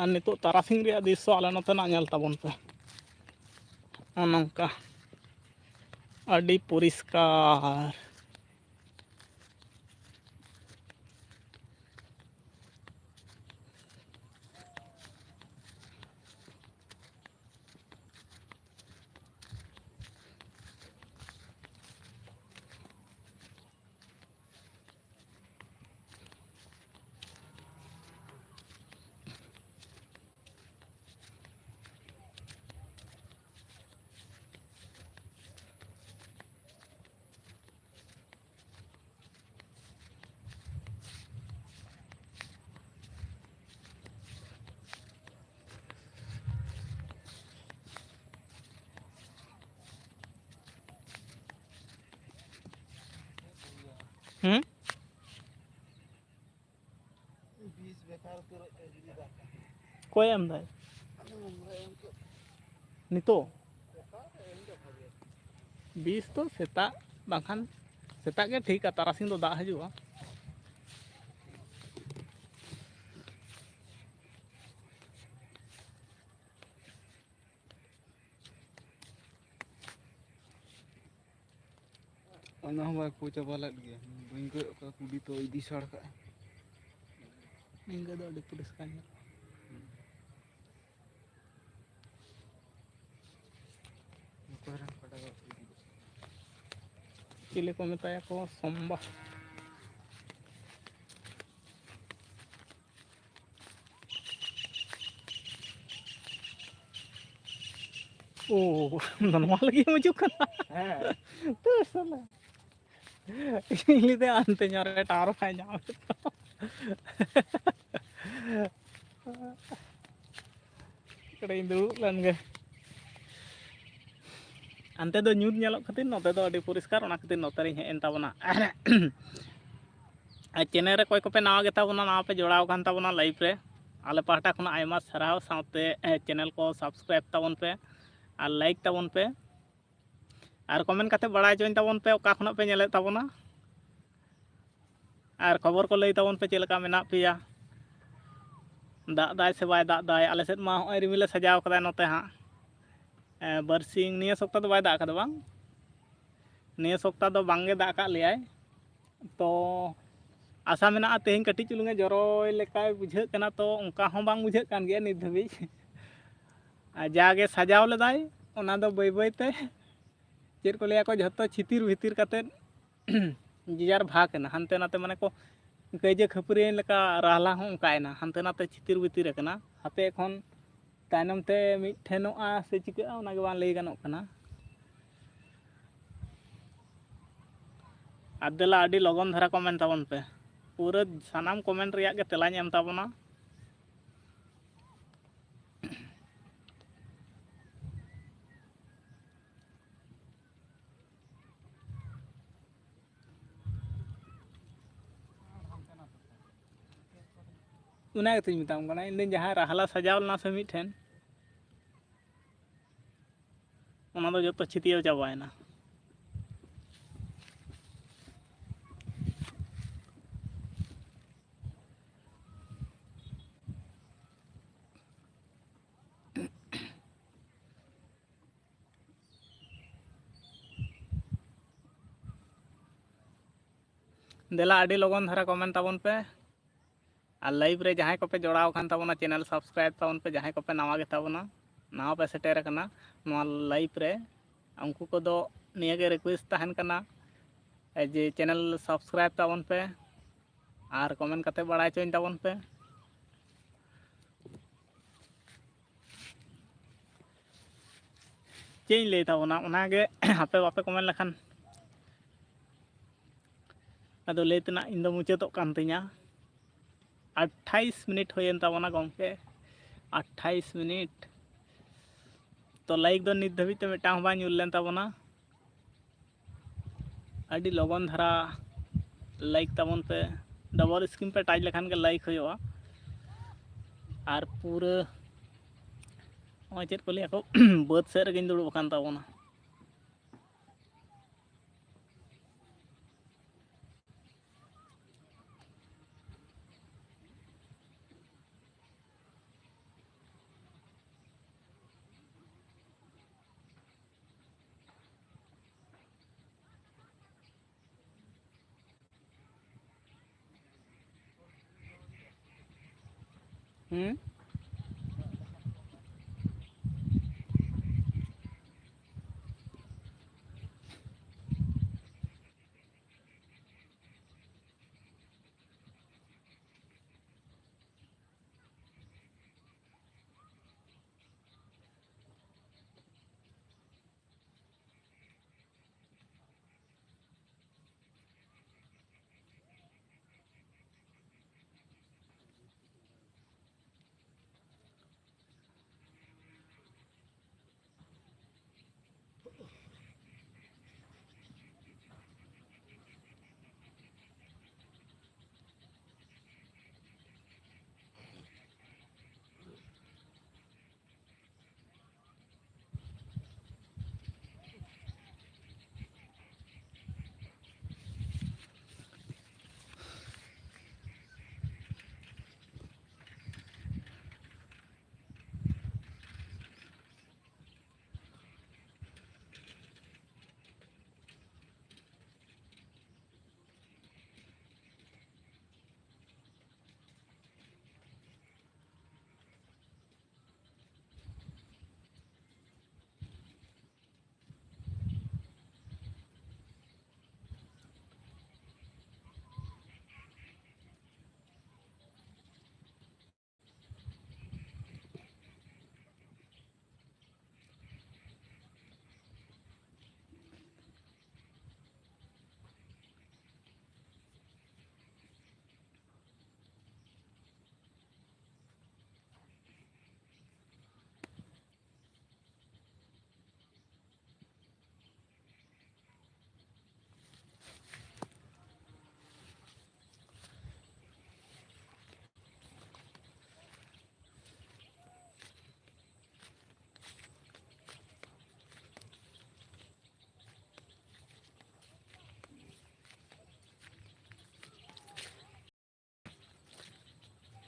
ᱟᱨ ᱱᱤᱛᱚᱜ ᱛᱟᱨᱟᱥᱤᱧ ᱨᱮᱭᱟᱜ ᱫᱨᱤᱥᱥᱚ ᱟᱞᱮ ᱱᱚᱛᱮᱱᱟᱜ ᱧᱮᱞ ᱛᱟᱵᱚᱱ ᱯᱮ᱾ ᱱᱚᱜᱼᱚ ᱱᱚᱝᱠᱟ ᱟᱹᱰᱤ ᱯᱚᱨᱤᱥᱠᱟᱨ᱾ ᱦᱩᱸ? ᱚᱠᱚᱭ ᱮᱢ ᱫᱟᱭ? ᱱᱤᱛᱚᱜ? ᱵᱤᱥ ᱫᱚ ᱥᱮᱛᱟᱜ, ᱵᱟᱝᱠᱷᱟᱱ ᱥᱮᱛᱟᱜ ᱜᱮ ᱴᱷᱤᱠᱟ, ᱛᱟᱨᱟᱥᱤᱧ ᱫᱚ ᱫᱟᱜ ᱦᱤᱡᱩᱜᱼᱟ᱾ ᱚᱱᱟ ᱦᱚᱸ ᱵᱟᱭ ᱯᱩ ᱪᱟᱵᱟ ᱞᱮᱫ ᱜᱮᱭᱟ᱾ ᱵᱟᱹᱧ ᱠᱚᱭᱚᱜ ᱠᱟᱜ, ᱠᱩᱰᱤ ᱛᱚ ᱤᱫᱤ ᱥᱟᱲ ᱠᱟᱜᱼᱟ᱾ ᱱᱤᱝᱠᱟᱹ ᱫᱚ ᱟᱹᱰᱤ ᱯᱚᱨᱤᱥᱠᱟᱨ ᱧᱮᱞᱚᱜᱼᱟ᱾ ᱚᱠᱚᱭ ᱨᱮᱱ ᱠᱟᱰᱟ ᱫᱚ ᱤᱫᱤ ᱫᱚ? ᱪᱤᱞᱤ ᱠᱚ ᱢᱮᱛᱟᱭᱟ ᱠᱚ? ᱥᱚᱢᱵᱟ᱾ ᱳ, ᱱᱚᱣᱟ ᱞᱟᱹᱜᱤᱫ ᱮᱢ ᱦᱤᱡᱩᱜ ᱠᱟᱱᱟ? ᱦᱮᱸ᱾ ᱛᱚ ᱥᱟᱞᱟ᱾ ᱤᱧ ᱞᱟᱹᱭᱫᱟ ᱦᱟᱱᱛᱮ ᱧᱚᱜ ᱨᱮ ᱴᱟᱣᱟᱨ ᱵᱟᱭ ᱧᱟᱢ ᱮᱫ ᱛᱟᱢᱟ᱾ ᱠᱟᱹᱴᱤᱡ ᱤᱧ ᱫᱩᱲᱩᱵ ᱞᱮᱱ ᱜᱮ᱾ ᱦᱟᱱᱛᱮ ᱫᱚ ᱧᱩᱛ ᱧᱮᱞᱚᱜ ᱠᱷᱟᱹᱛᱤᱨ ᱱᱚᱛᱮ ᱫᱚ ᱟᱹᱰᱤ ᱯᱚᱨᱤᱥᱠᱟᱨ, ᱚᱱᱟ ᱠᱷᱟᱹᱛᱤᱨ ᱱᱚᱛᱮ ᱨᱤᱧ ᱦᱮᱡ ᱮᱱ ᱛᱟᱵᱚᱱᱟ᱾ ᱟᱨ ᱪᱮᱱᱮᱞ ᱨᱮ ᱚᱠᱚᱭ ᱠᱚᱯᱮ ᱱᱟᱣᱟ ᱜᱮᱛᱟ ᱵᱚᱱᱟ, ᱱᱟᱣᱟ ᱯᱮ ᱡᱚᱲᱟᱣ ᱟᱠᱟᱱ ᱛᱟᱵᱚᱱᱟ ᱞᱟᱭᱤᱵᱷ ᱨᱮ, ᱟᱞᱮ ᱯᱟᱦᱴᱟ ᱠᱷᱚᱱᱟᱜ ᱟᱭᱢᱟ ᱥᱟᱨᱦᱟᱣ, ᱥᱟᱶᱛᱮ, ᱮ, ᱪᱮᱱᱮᱞ ᱠᱚ ᱥᱟᱵᱥᱠᱨᱟᱭᱤᱵᱽ ᱛᱟᱵᱚᱱ ᱯᱮ ᱟᱨ ᱞᱟᱭᱤᱠ ᱛᱟᱵᱚᱱ ᱯᱮ᱾ ᱟᱨ ᱠᱚᱢᱮᱱᱴ ᱠᱟᱛᱮ ᱵᱟᱲᱟᱭ ᱦᱚᱪᱚᱧ ᱛᱟᱵᱚᱱ ᱯᱮ ᱚᱠᱟ ᱠᱷᱚᱱᱟᱜ ᱯᱮ ᱧᱮᱞᱮᱫ ᱛᱟᱵᱚᱱᱟ᱾ ᱟᱨ ᱠᱷᱚᱵᱚᱨ ᱠᱚ ᱞᱟᱹᱭ ᱛᱟᱵᱚᱱ ᱯᱮ ᱪᱮᱫ ᱞᱮᱠᱟ ᱢᱮᱱᱟᱜ ᱯᱮᱭᱟ᱾ ᱫᱟᱜ ᱫᱟᱭ ᱥᱮ ᱵᱟᱭ ᱫᱟᱜ ᱫᱟᱭ? ᱟᱞᱮ ᱥᱮᱫ ᱢᱟ ᱦᱚᱸᱜᱼᱚᱭ ᱨᱤᱢᱤᱞᱮ ᱥᱟᱡᱟᱣ ᱠᱟᱫᱟᱭ ᱱᱚᱛᱮ ᱦᱟᱸᱜ᱾ ᱮ, ᱵᱟᱨᱥᱤᱧ, ᱱᱤᱭᱟᱹ ᱥᱚᱯᱛᱟ ᱫᱚ ᱵᱟᱭ ᱫᱟᱜ ᱠᱟᱫᱟ ᱵᱟᱝ? ᱱᱤᱭᱟᱹ ᱥᱚᱯᱛᱟ ᱫᱚ ᱵᱟᱝᱜᱮ ᱫᱟᱜ ᱠᱟᱜ ᱞᱮᱭᱟᱭ᱾ ᱛᱚ ᱟᱥᱟ ᱢᱮᱱᱟᱜᱼᱟ ᱛᱮᱦᱮᱧ ᱠᱟᱹᱴᱤᱡ ᱪᱩᱞᱩᱝ ᱮ ᱡᱚᱨᱚᱭ ᱞᱮᱠᱟᱭ ᱵᱩᱡᱷᱟᱹᱜ ᱠᱟᱱᱟ, ᱛᱚ ᱚᱱᱠᱟ ᱦᱚᱸ ᱵᱟᱝ ᱵᱩᱡᱷᱟᱹᱜ ᱠᱟᱱ ᱜᱮᱭᱟ ᱱᱤᱛ ᱫᱷᱟᱹᱵᱤᱡ᱾ ᱟᱨ ᱡᱟᱜᱮ ᱥᱟᱡᱟᱣ ᱞᱮᱫᱟᱭ, ᱚᱱᱟ ᱫᱚ ᱵᱟᱹᱭ ᱵᱟᱹᱭ ᱛᱮ, ᱪᱮᱫ ᱠᱚ ᱞᱟᱹᱭᱟ ᱠᱚ, ᱡᱷᱚᱛᱚ ᱪᱷᱤᱛᱤᱨ ᱵᱷᱤᱛᱤᱨ ᱠᱟᱛᱮᱫ ᱡᱮ ᱡᱟᱨ ᱵᱷᱟᱜᱽ ᱮᱱᱟ, ᱦᱟᱱᱛᱮ ᱱᱟᱛᱮ, ᱢᱟᱱᱮ ᱠᱚ ᱠᱟᱹᱭᱡᱟᱹ ᱠᱷᱟᱹᱯᱟᱹᱨᱤᱭᱟᱹ ᱞᱮᱠᱟ ᱨᱟᱦᱞᱟ ᱦᱚᱸ ᱚᱱᱠᱟᱭᱮᱱᱟ, ᱦᱟᱱᱛᱮ ᱱᱟᱛᱮ ᱪᱷᱤᱛᱤᱨ ᱵᱷᱤᱛᱤᱨ ᱟᱠᱟᱱᱟ᱾ ᱦᱟᱯᱮ ᱮᱠᱷᱚᱱ ᱛᱟᱭᱱᱚᱢ ᱛᱮ ᱢᱤᱫᱴᱷᱮᱱᱚᱜᱼᱟ ᱥᱮ ᱪᱤᱠᱟᱹᱜᱼᱟ, ᱚᱱᱟᱜᱮ ᱵᱟᱝ ᱞᱟᱹᱭ ᱜᱟᱱᱚᱜ ᱠᱟᱱᱟ᱾ ᱟᱨ ᱫᱮᱞᱟ, ᱟᱹᱰᱤ ᱞᱚᱜᱚᱱ ᱫᱷᱟᱨᱟ ᱠᱚᱢᱮᱱᱴ ᱛᱟᱵᱚᱱ ᱯᱮ, ᱯᱩᱨᱟᱹ ᱥᱟᱱᱟᱢ ᱠᱚᱢᱮᱱᱴ ᱨᱮᱭᱟᱜ ᱜᱮ ᱛᱮᱞᱟᱧ ᱮᱢ ᱛᱟᱵᱚᱱᱟ᱾ ᱚᱱᱟ ᱜᱮᱛᱚᱧ ᱢᱮᱛᱟᱢ ᱠᱟᱱᱟ, ᱤᱧ ᱫᱚ ᱡᱟᱦᱟᱸ ᱨᱟᱦᱞᱟ ᱥᱟᱡᱟᱣ ᱞᱮᱱᱟ ᱥᱮ ᱢᱤᱫᱴᱷᱮᱱ, ᱚᱱᱟ ᱫᱚ ᱡᱚᱛᱚ ᱪᱷᱤᱛᱤᱭᱟᱹᱣ ᱪᱟᱵᱟᱭᱮᱱᱟ᱾ ᱫᱮᱞᱟ, ᱟᱹᱰᱤ ᱞᱚᱜᱚᱱ ᱫᱷᱟᱨᱟ comment ᱛᱟᱵᱚᱱ ᱯᱮ᱾ ᱟᱨ live ᱨᱮ ᱡᱟᱦᱟᱸᱭ ᱠᱚᱯᱮ ᱡᱚᱲᱟᱣ ᱟᱠᱟᱱ ᱛᱟᱵᱚᱱᱟ, channel subscribe ᱛᱟᱵᱚᱱ ᱯᱮ᱾ ᱡᱟᱦᱟᱸᱭ ᱠᱚᱯᱮ ᱱᱟᱣᱟ ᱜᱮᱛᱟ ᱵᱚᱱᱟ, ᱱᱟᱣᱟ ᱯᱮ ᱥᱮᱴᱮᱨ ᱟᱠᱟᱱᱟ ᱱᱚᱣᱟ live ᱨᱮ, ᱩᱱᱠᱩ ᱠᱚᱫᱚ ᱱᱤᱭᱟᱹ ᱜᱮ request ᱛᱟᱦᱮᱱ ᱠᱟᱱᱟ ᱡᱮ channel subscribe ᱛᱟᱵᱚᱱ ᱯᱮ ᱟᱨ comment ᱠᱟᱛᱮ ᱵᱟᱲᱟᱭ ᱦᱚᱪᱚᱧ ᱛᱟᱵᱚᱱ ᱯᱮ᱾ ᱪᱮᱫ ᱤᱧ ᱞᱟᱹᱭ ᱛᱟᱵᱚᱱᱟ, ᱚᱱᱟᱜᱮ ᱟᱯᱮ ᱵᱟᱯᱮ comment ᱞᱮᱠᱷᱟᱱ ᱟᱫᱚ ᱞᱟᱹᱭ ᱛᱮᱱᱟᱜ ᱤᱧ ᱫᱚ ᱢᱩᱪᱟᱹᱫᱚᱜ ᱠᱟᱱ ᱛᱤᱧᱟ᱾ ᱟᱴᱷᱟᱭᱤᱥ ᱢᱤᱱᱤᱴ ᱦᱩᱭᱮᱱ ᱛᱟᱵᱚᱱᱟ ᱜᱚᱢᱠᱮ, ᱟᱴᱷᱟᱭᱤᱥ ᱢᱤᱱᱤᱴ᱾ ᱛᱚ, like ᱫᱚ ᱱᱤᱛ ᱫᱷᱟᱹᱵᱤᱡ ᱛᱮ ᱢᱤᱫᱴᱟᱝ ᱦᱚᱸ ᱵᱟᱝ ᱧᱩᱨ ᱞᱮᱱ ᱛᱟᱵᱚᱱᱟ᱾ ᱟᱹᱰᱤ ᱞᱚᱜᱚᱱ ᱫᱷᱟᱨᱟ like ᱛᱟᱵᱚᱱ ᱯᱮ, double screen ᱯᱮ touch ᱞᱮᱠᱷᱟᱱ ᱜᱮ like ᱦᱩᱭᱩᱜᱼᱟ᱾ ᱟᱨ ᱯᱩᱨᱟᱹ ᱱᱚᱜᱼᱚᱭ ᱪᱮᱫ ᱠᱚ ᱞᱟᱹᱭᱟ ᱠᱚ, ᱵᱟᱹᱫᱽ ᱥᱮᱫ ᱨᱮᱜᱮᱧ ᱫᱩᱲᱩᱵ ᱟᱠᱟᱱ ᱛᱟᱵᱚᱱᱟ᱾ ᱦᱩᱸ᱾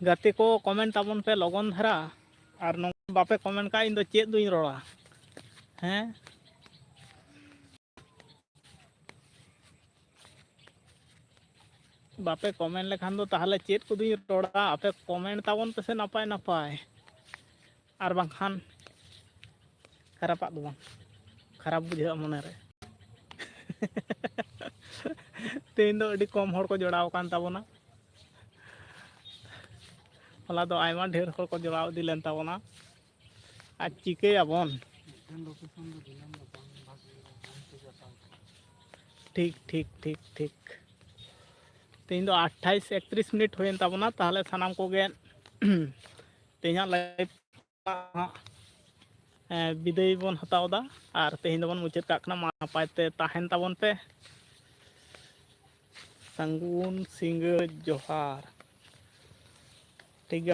ᱜᱟᱛᱮ ᱠᱚ, comment ᱛᱟᱵᱚᱱ ᱯᱮ ᱞᱚᱜᱚᱱ ᱫᱷᱟᱨᱟ᱾ ᱟᱨ ᱱᱚᱝᱠᱟ ᱵᱟᱯᱮ comment ᱠᱷᱟᱱ ᱤᱧ ᱫᱚ ᱪᱮᱫ ᱫᱩᱧ ᱨᱚᱲᱟ? ᱦᱮᱸ, ᱵᱟᱯᱮ comment ᱞᱮᱠᱷᱟᱱ ᱫᱚ ᱛᱟᱦᱚᱞᱮ ᱪᱮᱫ ᱠᱚᱫᱚᱧ ᱨᱚᱲᱟ? ᱟᱯᱮ comment ᱛᱟᱵᱚᱱ ᱯᱮᱥᱮ ᱱᱟᱯᱟᱭ ᱱᱟᱯᱟᱭ, ᱟᱨ ᱵᱟᱝᱠᱷᱟᱱ ᱠᱷᱟᱨᱟᱯᱟᱜ ᱫᱚ ᱵᱟᱝ, ᱠᱷᱟᱨᱟᱯ ᱵᱩᱡᱷᱟᱹᱜᱼᱟ ᱢᱚᱱᱮᱨᱮ᱾ ᱛᱮᱦᱮᱧ ᱫᱚ ᱟᱹᱰᱤ ᱠᱚᱢ ᱦᱚᱲ ᱠᱚ ᱡᱚᱲᱟᱣ ᱟᱠᱟᱱ ᱛᱟᱵᱚᱱᱟ, ᱦᱚᱞᱟ ᱫᱚ ᱟᱭᱢᱟ ᱰᱷᱮᱨ ᱦᱚᱲ ᱠᱚ ᱡᱚᱲᱟᱣ ᱤᱫᱤ ᱞᱮᱱ ᱛᱟᱵᱚᱱᱟ᱾ ᱟᱨ ᱪᱤᱠᱟᱹᱭᱟᱵᱚᱱ? ᱴᱷᱤᱠ, ᱴᱷᱤᱠ, ᱴᱷᱤᱠ, ᱴᱷᱤᱠ᱾ ᱛᱮᱦᱮᱧ ᱫᱚ ᱟᱴᱷᱟᱭᱤᱥ ᱮᱠᱛᱨᱤᱥ ᱢᱤᱱᱤᱴ ᱦᱩᱭᱮᱱ ᱛᱟᱵᱚᱱᱟ, ᱛᱟᱦᱚᱞᱮ ᱥᱟᱱᱟᱢ ᱠᱚᱜᱮ ᱛᱮᱦᱮᱧᱟᱜ live ᱦᱟᱸᱜ, ᱮᱸ, ᱵᱤᱫᱟᱹᱭ ᱵᱚᱱ ᱦᱟᱛᱟᱣ ᱮᱫᱟ᱾ ᱟᱨ ᱛᱮᱦᱮᱧ ᱫᱚᱵᱚᱱ ᱢᱩᱪᱟᱹᱫ ᱠᱟᱜ ᱠᱟᱱᱟ᱾ ᱢᱟ ᱱᱟᱯᱟᱭ ᱛᱮ ᱛᱟᱦᱮᱱ ᱛᱟᱵᱚᱱ ᱯᱮ᱾ ᱥᱟᱹᱜᱩᱱ ᱥᱤᱸᱜᱟᱹᱲ ᱡᱚᱦᱟᱨ᱾